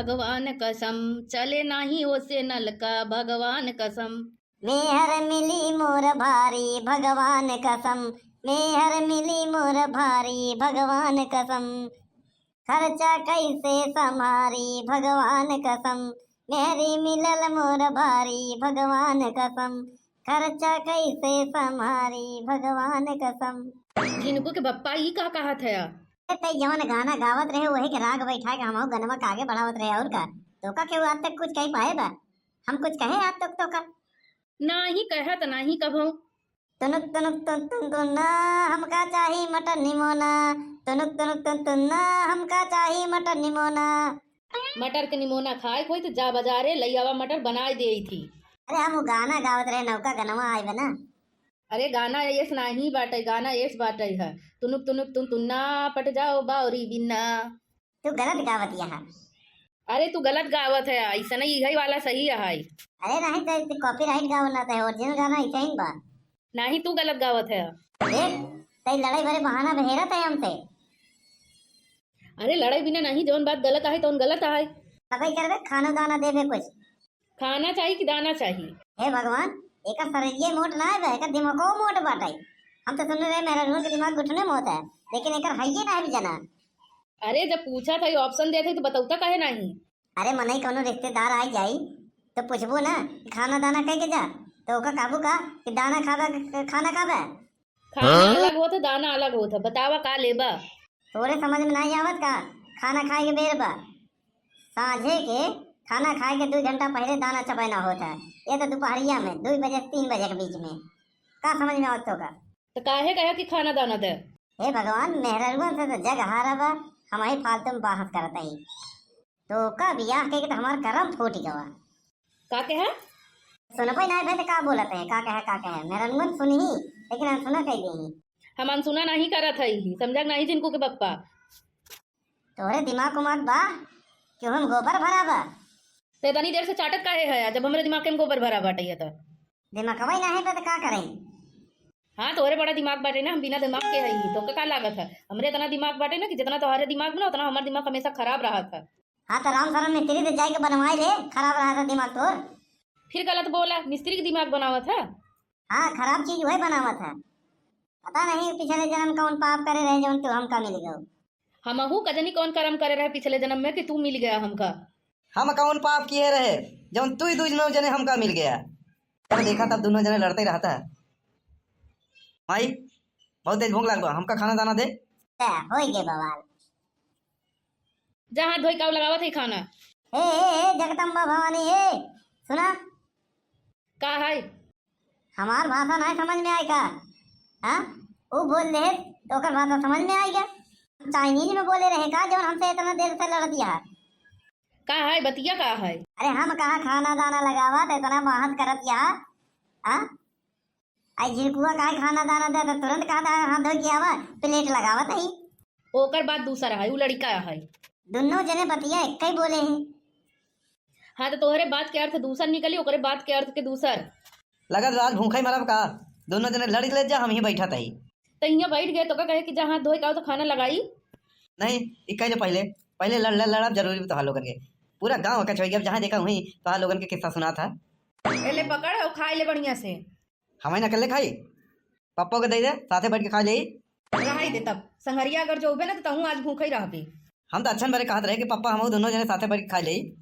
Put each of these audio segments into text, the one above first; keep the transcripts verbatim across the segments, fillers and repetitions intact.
भगवान कसम, चले नाही ओसे नलका, भगवान कसम। मेहर मिली मोर भारी, भगवान कसम, मेहर मिली मोर भारी, भगवान कसम। खर्चा कैसे संभारी, भगवान कसम, मेहरी मिलल मोर भारी, भगवान कसम। खर्चा कैसे संभारी, भगवान कसम। झिनकू के बप्पा ई का कहत है? ए, तै जवन गाना गावत रहे, वही के राग बैठा के हमहू गनवा के आगे बढ़ावत रहे, और का? तोका केहू आज तक कुछ कही पाए बा? हम कुछ कहे आज तक तोका? नाही कहत, नाही कभो। तुनुक तुनुक तुन तुन तुन ना, हमका चाही मटर निमोना। तुनुक तुनुक तुन तुन ना, हमका चाही मटर निमोना। मटर के निमोना खाए कोई तो जा बाजारे लई आवा, मटर बनाए दे थी। अरे हम वो गाना गावत रहे, नौका गनवा आए बा ना। अरे गाना एस नाही बाटे, गाना एस बाटे है। तुनुक तुनुक तुन तुन्ना, पट जाओ बाउरी बिन्ना। तू गलत गावत यहा। अरे तू गलत गावत है, ऐसा नहीं, यही वाला सही है। अरे नहीं, तै, तै कॉपीराइट गावत ना, तै ओरिजिनल गाना ऐसा ही बा। नहीं, तू गलत गावत है। देख, तै लड़ाई भरे बहाना बहेरत है हमसे। अरे लड़ाई बिना नहीं, जौन बात गलत आहे तौन गलत आहे। तबे करबे, खाना दाना देबे कुछ। खाना चाही कि दाना चाही? हे भगवान, एकर शरीरिये मोट ना है बे, एकर दिमागो मोट बाटे। हम तो सुनले रहे मेहरारू के दिमाग घुटने में होता है, लेकिन एकर हइये ना है भी जना। अरे जब पूछा था, ये ऑप्शन देते तो बतौता काहे नहीं? अरे मनई कौनो रिश्तेदार आई जाई तो पूछबो ना कि खाना दाना कह के जा, तो ओका कहबू का कि दाना खाबा कि खाना खाबा? खाना हाँ? अलग होत है, दाना अलग होत है, बतावा का लेबा? तोरे समझ में नहीं आवत का? खाना खाए के बेर बा, साँझे के खाना खाए के दू घंटा पहले दाना चबाना होत है। ये तो दोपहरिया में दू बजे से तीन बजे के बीच में, का समझ में आवत तोका? तो काहे कहे कि खाना दाना दे? हे भगवान, मेहररुआ से तो जग हारा बा, हम ही फालतू में बहस करत ही। तोका बियाह कह के तो हमार करम फूट गवा। का कहे? सुनबे ना भे तो का बोलत है, का कहे, का कहे? मेहररुआ सुनही, लेकिन अनसुना कह देही। हम अनसुना नहीं करत है, समझा नहीं झिनकू के बप्पा। तोहरे दिमाग उमाग बा कि हम गोबर भरा बा? ते इतनी देर से चाटत काहे है, जब हमरे दिमाग के में गोबर भरा बाटे है तो? दिमागवा ही ना है बा तो का करें? हाँ, तोहरे बड़ा दिमाग बाटे ना, हम बिना दिमाग के हई, तोके का लागत है? हमरे इतना दिमाग बाटे ना कि जितना तोहरे दिमाग में ना, उतना हमार दिमाग हमेशा खराब रहत है। हाँ, तो राम शरण मिस्त्री से जाके बनवाए ले, खराब रहत है दिमाग तोर। फिर गलत बोला, मिस्त्री के दिमाग बनावत है। हाँ, खराब चीज वही बनावत है। पता नहीं पिछले जन्म कौन पाप करे रहे, जौन तू हमका मिल गयो। हमहू का जनी कौन करम करे रहे पिछले जन्म में कि तू मिल गया हमका। हम कौन पाप किए रहे, जौन तू ही दू जने हमका मिल गया? तब देखा, तब दोनों जने लड़ते ही रहता है। माई, बहुत तेज भूख लागल बा, हमका खाना दाना दे। ए, होई गे बवाल। जा हाथ धोई काऊ लगावत है खाना। ए, ए, ए, जगदम्बा भवानी, ए, सुना। का है? हमार भाषा नहीं समझ में आई का? हाँ? ऊ बोल दे तो ओकर भाषा समझ में आई का? चाइनीज में बोले रहे का, जौन हमसे इतना देर से लड़त यहा? का है, बतिया का है? अरे हम कहा खाना दाना लगावा तो इतना बहस करत यहा, हाँ? आई झिनकुआ काहे खाना दाना दे, तो तुरंत कहा था, "हाथ धो के आवा, प्लेट लगावत ही।" ओकर बात दूसर है, उ लड़िका है। दुनो जने बतिया एक ही बोले हैं। हाँ, तो तोहरे बात के अर्थ दूसर निकली, ओकरे बात के अर्थ के दूसर। लगत आज भूखा ही मरब का? दुनो जने लड़ ले जा, हम ही बैठत ही। तो यहाँ बैठ गए, तो का कहे कि जा हाथ धोए के आओ तो खाना लगाई? नहीं, ई कह ले पहले, पहले लड़, लड़, लड़ब जरूरी तो हाल लोगन के। पूरा गांव का छोड़ गया, जहाँ देखा वहीं तो हाल लोगन के किस्सा सुना था। ए ले पकड़ और खाए ले बढ़िया से। हमारी नकल ले खाई, पप्पो के दे दे, साथे बैठ के खा लेई। रहाई दे तब, संघरिया अगर जो उबे ना तो तहूँ आज भूखा ही रहबे। हम तो अच्छन बरे कहत रहे कि पप्पा हम दोनों जने साथे बैठ के खा लेई।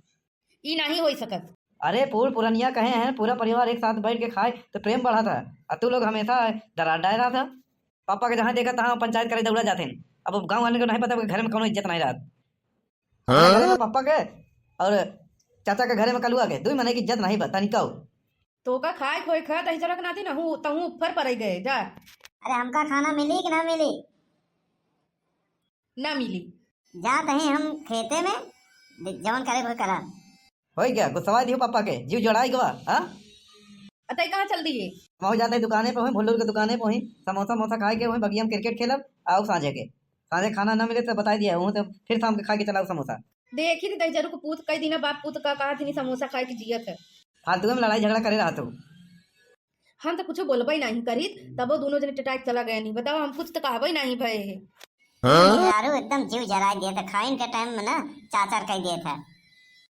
ई नहीं होई सकत। अरे पूर पुरनिया कहे हैं, पूरा परिवार एक साथ बैठ के खाए तो प्रेम बढ़ा था, और तू लोग हमेशा दरार डाल रहा था। पापा के जहाँ देखा तहाँ पंचायत करे दौड़ा जाते हैं। अब गाँव वाले को नहीं पता कि घर में कौनो इज्जत नहीं रहा। हाँ? अपने घरे में पापा के और चाचा के घरे में कलुआ के, दुई मने की इज्जत नहीं बा, तनिकाऊ। तो का खाए खोए खा तही जरक नाती ना हूँ, तहूँ ऊपर पर गए, जा। अरे हमका खाना मिली कि ना मिली? ना मिली। जा तही हम खेते में, दे-, जवन करे को करा। होई गया, गुस्सवा दियो पापा के, जीव जोड़ाई गवा, हाँ? अतई कहाँ चल दिए? हम जाते दुकाने पे हुई, भुल्लूर के दुकाने पे हुई, समोसा मोसा खाए के हुई, बगिया में क्रिकेट खेलब, आओ साँझे के। साँझे खाना ना मिले तो बताई दिया, वहीं तो फिर शाम के खा के चलाओ समोसा। देखी थी दहिजरू को पूत, कई दिन बाद पूत का कहा थी समोसा खाए के जियत है। फालतू में लड़ाई झगड़ा करे रहा तू। हम तो कुछ बोलबे नहीं करीत, तबो दोनों जने टटाई चला गए नहीं। बताओ, हम कुछ तो कहबे नहीं भय है। हाँ? मेहरारू एकदम जीव जराई देत है, खाइन के टाइम में ना चाचर कह देत है।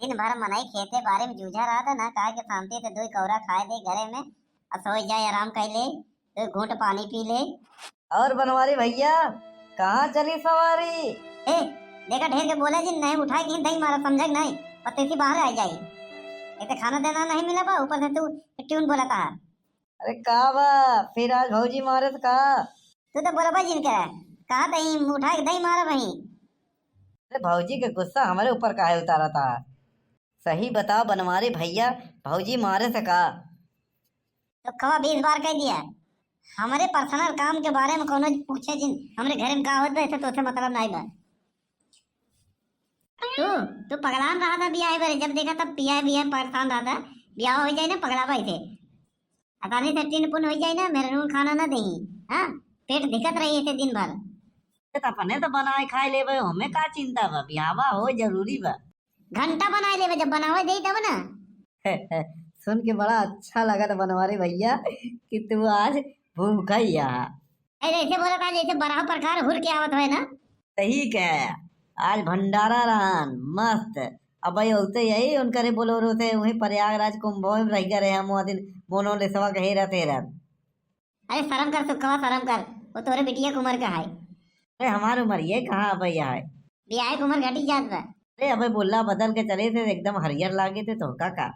दिन भर मनई खेते बारे में जूझा रहत है ना, काहे के शांति से दुई कौरा खाए दे घरे में, और सोई जाए आराम कर ले, दुई घूंट पानी पी ले। और बनवारी भैया, कहाँ चली सवारी? ए, देखा ढेर के बोले जिन, नहीं उठाए कहीं दही मारा, समझे कि नहीं? परदेसी बाहर आ जाई। एक तो खाना देना नहीं मिला बा, ऊपर से तू ट्यून बोलत हा। अरे का बा, फिर आज भौजी मारे तो का? तू तो बोलबा जिन करे, कहा दही उठाए के दही मारा वहीं। अरे भौजी के गुस्सा हमरे ऊपर काहे उतारा था? सही बताओ बनवारी भैया, भौजी मारे से का? तो खवा बीस बार कह दिया, हमरे पर्सनल काम के बारे में कौनो पूछे जिन, हमरे घर में का होत बा, ऐसे तोसे मतलब नहीं बा। तू, तू पगलान रहा था बियाह बरे, जब देखा तब पिया बिया परेशान रहा था, बियाह हो जाए ना पगला भाई थे। आसानी से टिन पुन हो जाए ना, मेरे नून खाना ना देही, हाँ, पेट धिकत रही ऐसे दिन भर। ए, त अपने त बनाए खाए लेबे, हमें का चिंता बा, बियाहवा हो जरूरी बा। घंटा बनाए लेबे, जब बनावे देई तब ना। सुन के बड़ा अच्छा लगा था बनवारी भैया कि तू आज भूखा ही आ। अरे ऐसे बोला था जैसे बरहा प्रकार हुर के आवत होए ना। सही कहे, आज भंडारा रहन मस्त। अब भाई होते यही उनकरे बोलोरो से वहीं प्रयागराज कुंभ में रह गए रहे हम, वो दिन मोनालिसवा के हेरत हेरत। अरे शर्म कर सुखवा, शर्म कर, वो तोरे बिटिया के उम्र का है। अरे हमार उम्र ये कहाँ अबे है? बियाहे के उम्र घटी जात बा। अरे अबे बोला बदल के चले थे एकदम हरियर लागे थे तो का का।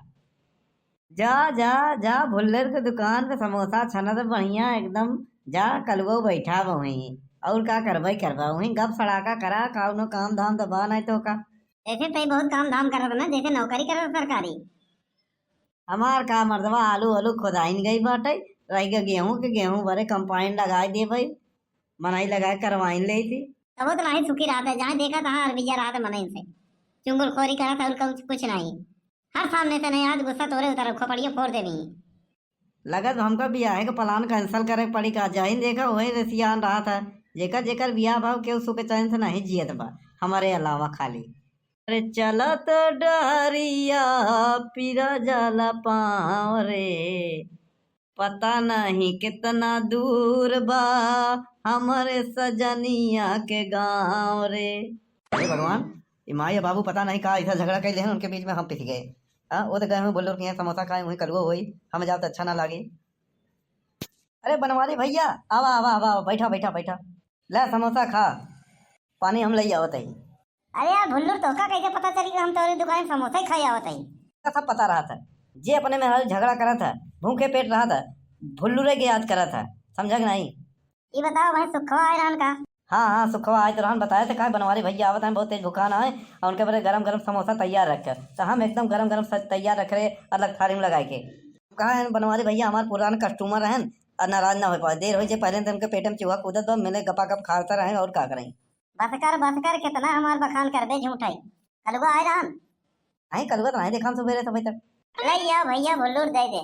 जा जा जा भुल्लर के दुकान पे समोसा छनत बढ़िया एकदम। जा कलुओ बैठा बा वहीं, और का करबे करबा वहीं गप सड़ाका करा, कौनो काम धाम तो बा नहीं तो का। ऐसे तई बहुत काम धाम करत ना, जैसे नौकरी करत सरकारी। हमार का मर्दवा, आलू आलू खोदाइन गई बाटे, रह गए गेहूं के, गेहूं बरे कंपाइन लगाए दे भाई, मनई लगाए करवाइन ले थी। तबो तो नाही सुखी रहत है, जहाँ देखा तहाँ अरबिया रहत है मनई से, चुंगलखोरी करत है और कुछ, कुछ नहीं। हर सामने से नहीं, आज गुस्सा तोरे उतर खोपड़िया फोड़ देनी। लगत हमका बियाहे के प्लान कैंसिल करे के पड़ी का, जहिन देखा वही रिसियान रहत है, जेकर जेकर बियाह भाव केहू सुख चैन से नहीं जियत बा हमारे अलावा खाली। अरे चलत डहरिया पिरा जाला पाँव रे, पता नहीं कितना दूर बा हमरे सजनिया के गाँव रे। हे भगवान, ई माई आ बाबू पता नहीं का ऐसा झगड़ा कइ लेहन, उनके बीच में हम पिस गए। हाँ, वो तो गए हुए बोल रहे हैं समोसा खाए, वहीं कलुआ होई, हम जाओ तो अच्छा ना लागे। अरे बनवारी भैया, आवा आवा आवा आवा, बैठा बैठा बैठा, ले समोसा खा, पानी हम लई आवत हई। अरे यार भुल्लू, तोहका कैसे पता चली कि हम तोरे दुकान में समोसा ही खाई आवत हई? का सब पता रहत है, जे अपने में झगड़ा करत है, भूखे पेट रहत है, भुल्लू रे के याद करत है, समझा कि नहीं? ई बताओ भाई, सुखवा आए रहन का? हाँ हाँ, सुखवा आए तो रहन, बताए थे काहे बनवारी भैया आवत हैं, बहुत तेज भुखान है, और उनके बरे गरम गरम समोसा तैयार रखे, तो हम एकदम गरम गरम स-, तैयार रख रहे, अलग थाली में लगाए के। कहा है बनवारी भैया हमार पुरान कस्टमर रहन, और नाराज ना हो पाए, देर हो जाए, पहले तो उनके पेट में चूहा कूदत बा, मिले गपा गप खाते रहे, और का करें। बस कर, बस कर, कितना हमार बखान करबे झूठ है। कलुआ आए रहन? नहीं, कलुआ तो नहीं देखा हम सुबेरे से अभी तक। ले या भैया भुल्लूर दे दे,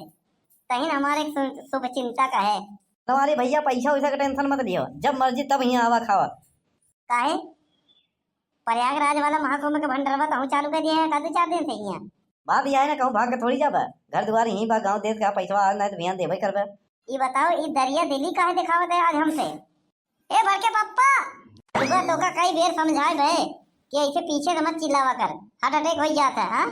तहिन हमारे सु-, शुभ चिंता का है। तुम्हारे भैया पैसा वैसा का टेंशन मत लियो, जब मर्जी तब यहाँ आवा खावा। काहे? प्रयागराज वाला महाकुंभ के भंडरवा तहूँ चालू कर दिए हैं का दो चार दिन से यहाँ? बात यह है ना, कहूँ भाग के थोड़ी जाबा, घर दुआर यहीं बा, गाँव देश का पैसा आज नहीं तो बिहान देबे करबे। ई बताओ, ई दरिया दिली काहे दिखावत है आज हमसे? ए बड़के पप्पा, तोका, तोका कई बेर समझाए बे कि ऐसे पीछे से मत चिल्लावा कर, हार्ट अटैक हो जाता है, हाँ?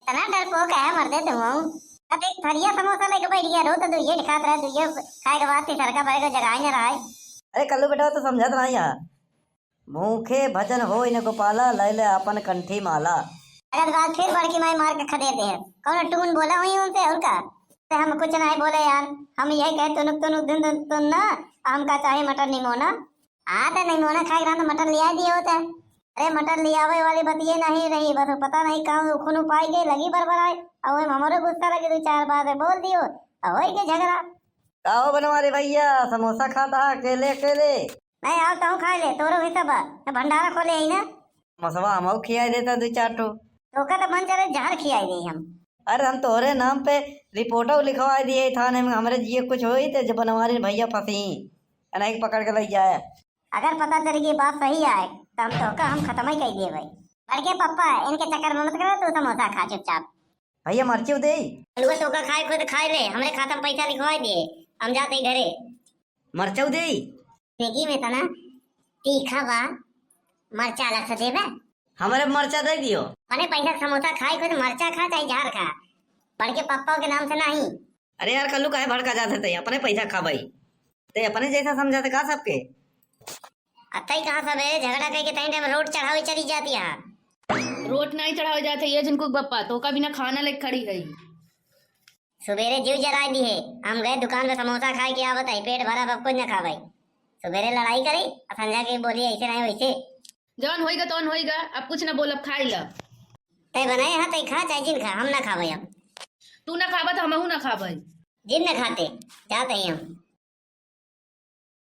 इतना डरपोक है मर्दे तुम। अब एक थरिया समोसा लेके बैठ गया, रो तो दो ये दिखात रहे, दो ये खाए के बाद तीसर का बड़े को जगाए न रहा है। अरे कल्लू बेटा, तो समझत रहा यार, भूखे भजन होई न गोपाला, लैले आपन कंठी माला। अगर बात फिर बड़की माई मार के खदेड़ दे, कौनो टून बोला हुई उनसे और का? तो हम कुछ नहीं बोले यार, हम यही कहे तुनुक तुनुक धुन धुन तुन ना, हमका चाहे मटर निमोना। हाँ तो निमोना खाए के रहन तो मटर लिया दिए होते। अरे मटर लियावे वाली बतिये नहीं रही, बस पता नहीं कहाँ उखुन उपाय के लगी बरबराए, और ओमे हमरो गुस्सा लगे, दो चार बात बोल दियो, तो होई के झगड़ा। का हो बनवारी भैया, समोसा खाता है अकेले अकेले? नहीं, आओ तहूँ खाए ले, तोरो भी सब है, तो भंडारा खोले ही ना। मसवा हमहू खियाए देता दो चार ठो। तोका तो मन चले जहर खियाए दे हम। अरे हम तोहरे नाम पे रिपोर्टो लिखवाए दिए थाने में, हमरे जिए कुछ होई तो जब बनवारी भैया फंसी, अनाई के पकड़ के ले जाए। अगर पता चली कि बात सही आए तो हम तोका हम खत्म ही कर दिए भाई। बड़के पप्पा, इनके चक्कर में मत करो, तू समोसा खा चुपचाप। भैया मरचू दे। अलुआ तोका खाए खुद खाए ले, हमरे खाता में पैसा लिखवाए दिए, हम जाते ही घरे। मरचौ देई? मैगी में तना तीखा बा, मरचा अलग से देबे। हमरे मरचा दे दियो। अपने पैसा के समोसा खाए, खुद मरचा खा चाहे जहर खा, बड़के पप्पा के नाम से नहीं। अरे यार कल्लू, काहे भड़का जात है? ते अपने पैसा खा भाई, ते अपने जैसा समझा थे का सबके? अतई कहाँ सबेरे झगड़ा करके तई टाइम रोट चढ़ावे चली जाती है। रोट नहीं चढ़ावे जाते ये झिनकू के पप्पा, तोका बिना खाना लेके खड़ी है। सुबेरे जीव जराई दी है, हम गए दुकान पे समोसा खाए के आवत है, पेट भरा, अब कुछ न खावे। सुबेरे लड़ाई करे, अब संझा के बोली ऐसे नहीं वैसे। जौन होइगा तौन होइगा, अब कुछ न बोलब, खाई ला। तै बनाए हाँ, तै खा चाहे जिन खा, हम ना खावे अब। तू ना खाबा तो हमहू ना खाबे। जिन न खाते, जाते ही हम।